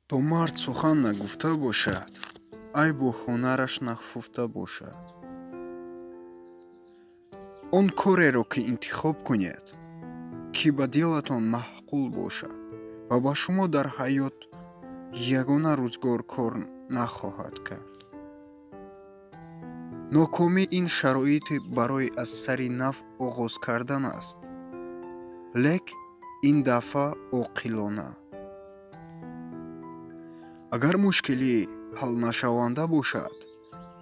То мард сухан нагуфта бошад, айбу ҳунараш нахфуфта бошад. Он кореро, ки интихоб кунед, ки ба дилатон маъқул бошад ва ба шумо дар ҳаёт ягона рӯзгор кор нахоҳад кард. Нокомӣ ин шароити барои аз сари нав оғоз кардан аст, лек ин дафъа оқилона. Агар мушкилӣ ҳалнашаванда бошад,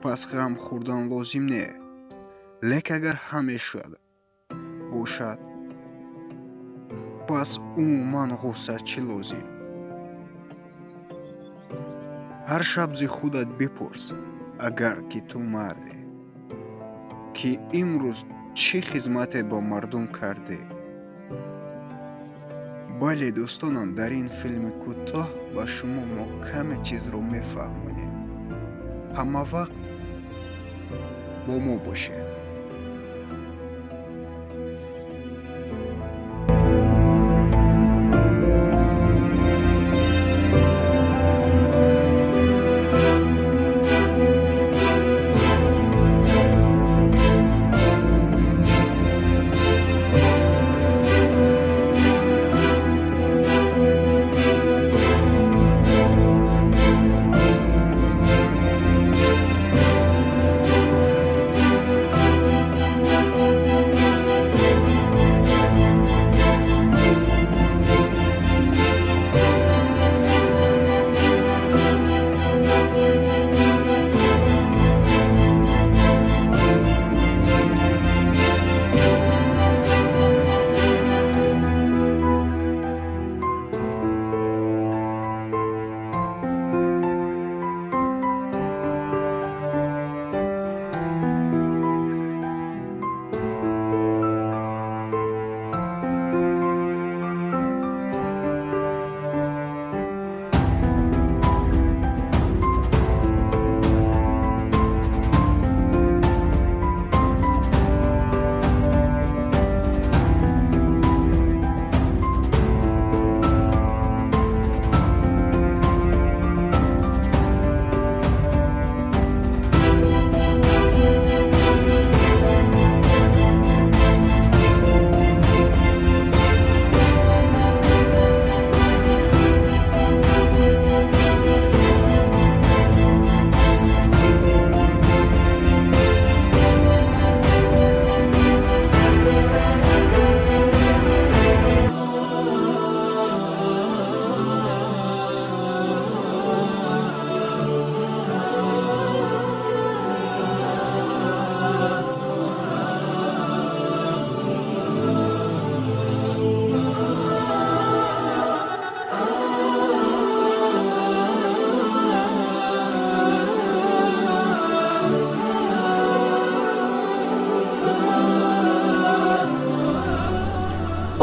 пас ғам хӯрдан лозим не, лек агар ҳамеша бошад, пас умуман ғусса чӣ лозим? Ҳар шаб зи худат бипурс, агар ки ту мардӣ, ки имрӯз чӣ хизмате ба мардум кардӣ. Бале, дӯстонам, дар ин филми кӯтоҳ ба шумо мо каме чизро мефаҳмонем. Ҳама вақт бо мо бошед.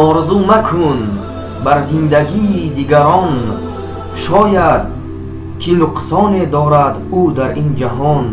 Орзу макун бар зиндагии дигарон, шояд ки нуқсоне дорад ӯ дар ин ҷаҳон.